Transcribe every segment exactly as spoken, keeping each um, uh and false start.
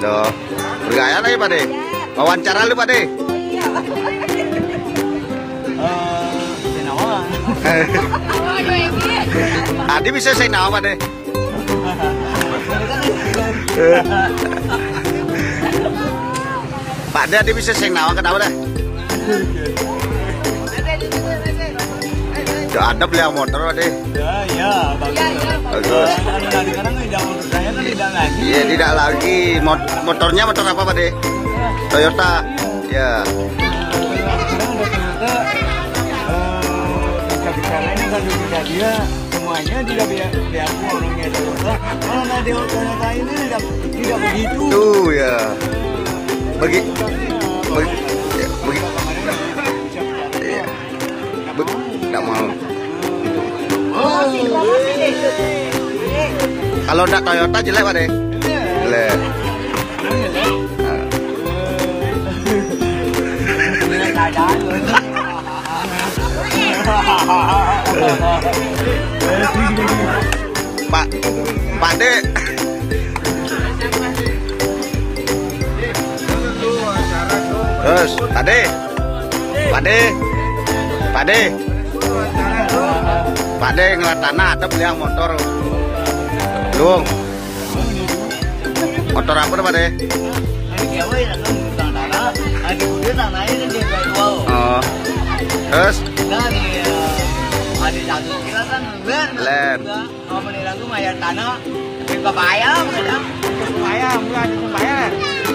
Yo, bergaya lagi, Pak De. Wawancara lu, Pak De. Eh, sing nawang. Adi bisa sing nawang, Pak De. Pak De, Adi bisa sing nawang, kenapa dah? Yo, ada beli motor, Pak De. Ya, ya, bagus. Bagus. Kalau dari sekarang tidak, menurut saya kan tidak lagi. Iya, tidak lagi. Mot- motornya motor apa, Pak De? Toyota. Ya. Sekarang ada Toyota, eh, bisa-bisa lainnya kan juga dia, semuanya tidak dia, diakui orangnya Toyota. Kalau nggak dia Toyota ini tidak, tidak begitu. Tuh, ya. Bagi, bagi, ya, bagi, iya. Be- nggak mau. Kalau nggak Toyota jelek, Pak De. Jelek. Nah. Pak, Pak De. Terus, Pak De. Pak De. Pak De. Pak De ngeliat tanah, ada beli yang motor. Luung. Motor apa tuh, Pak De? Oh. Terus? Len.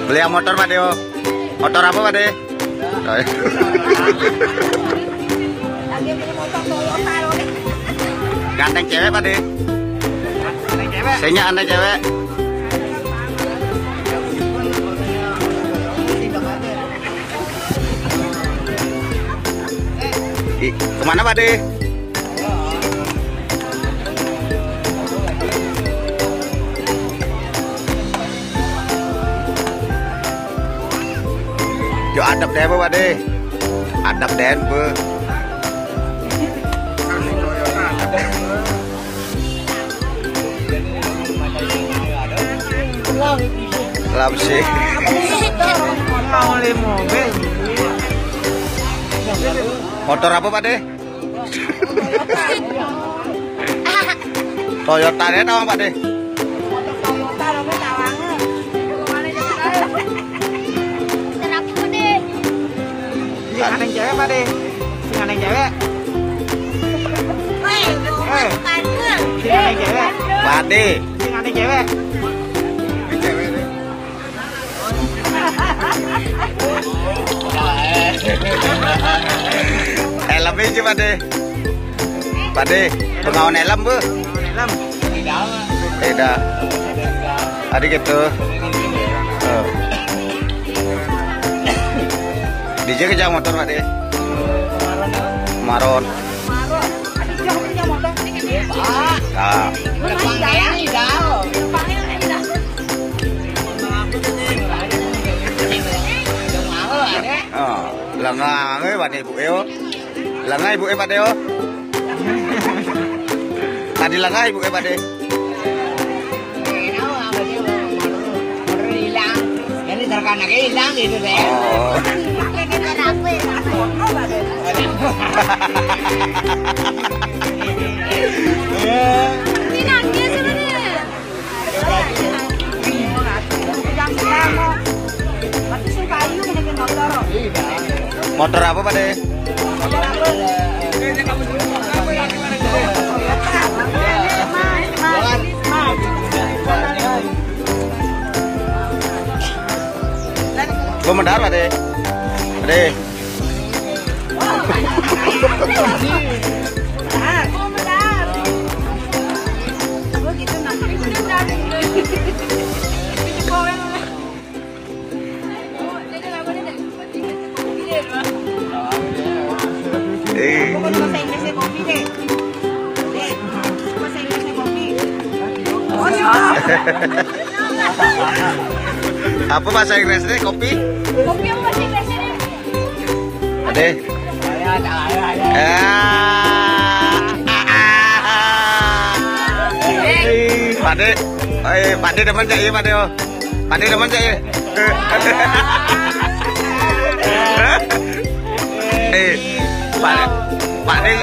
Beli yang motor, Pak De, oh. Motor apa, Pak De? Ganteng cewek, Pak De. Saya ganteng cewek. Ih, kemana, Pak De? Yo, adab deh, Pak De. Adab deh, Bu. Lamsi. Motor apa, Pak De? Toyota deh, tawang, Pak De. Sing ganteng cewek, Pak De. Sing ganteng cewek. Eh. Sing ganteng cewek. Pak De. Sing ganteng cewek. Helmnya aja, Pak De. Pak De, pengawan helm, Bu. Helm. Beda. Tadi gitu. Oh. D J kejang motor, Pak De. Maron. Ah. Oh, lengang, eh, Pak De, Bu, yo. Lengang, Ibu, eh, Pak De, yo. Tadi lengang, Ibu, eh, Pak De. Motor hilang. Jadi terkena hilang gitu deh. Oh. Ini nangis apa nih? Motor apa, Pak De? Gua mendarat, Pak De. Pak De. Eh. Bahasa Inggrisnya kopi deh. Dek, bahasa Inggrisnya kopi. Oh, iya. Apa bahasa Inggrisnya kopi? Kopi apa bahasa Inggrisnya, Dek? Ade. Ya. Pade. Eh, Pade demen cak iya, Pade, oh. Pak De demen cak ye? Eh, Pak De, Pak De,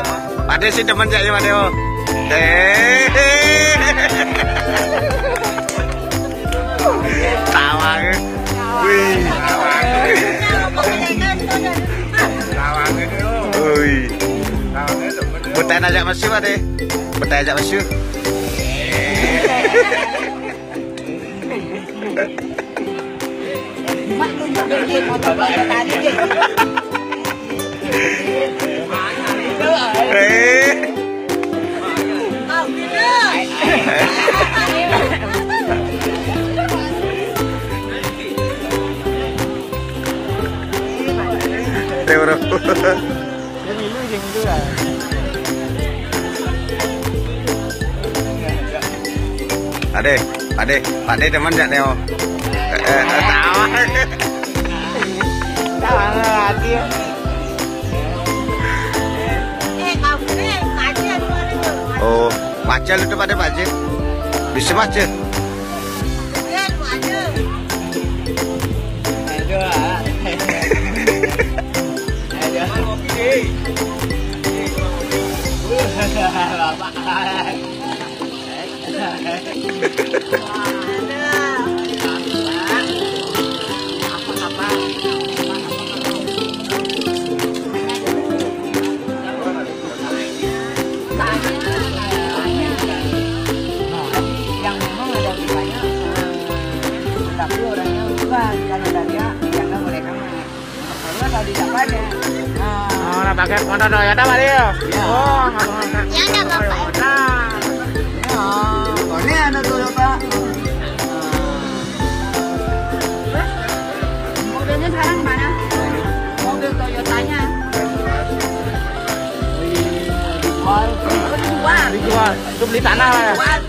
Pak De sih demen cak ye, Pak De, oh. Eh. Tawang. Wih. Wih. Beten ajak mesu, Pak De. Beten ajak mesu. Mak tunjuk deh, Dik, motor Toyota nih, Dik. Eh. Teh, bro. Yang milu, yang milu lah. Ade, ade, Pak De demen cak Neo. Eh, eh, eh, tawa. Tawa hati ya. Oh, macet itu pada macet. Bisa macet. Aduh, ah. Aduh. Bapak. Yang memang ada lukanya, tapi orangnya bukan. Kalau dari dia, jangan mereka mah. Kalau tadi tak ada. Ah. Oh, nak pakai motor Toyota, Pak Rio? Ya. Oh, nggak mau pakai. Ya, nggak apa-apa. Toyota. Ya. Boleh ada Toyota. Mobilnya sekarang mana? Mobil Toyotanya. Dijual. Oh, dijual. Dijual. Itu beli tanah lah ya? Dijual.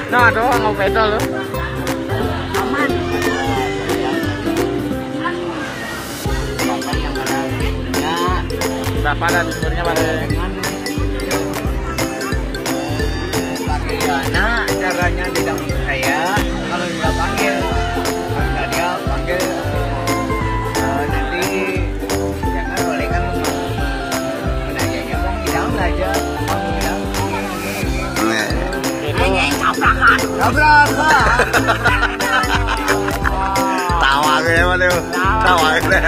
Nah, tuh, nggak pedal lu. Berapa ada sumbernya, Pak? Bagaimana caranya tidak percaya kalau nggak panggil? Kalau nggak dia panggil, eh, nanti jangan boleh kan menanyanya, "Bang, bilang aja, Bang, bilang." Nah. Hanya yang tabrakan. Tabrak, Pak. Tawa gue, Pak, tuh. Tawa gue.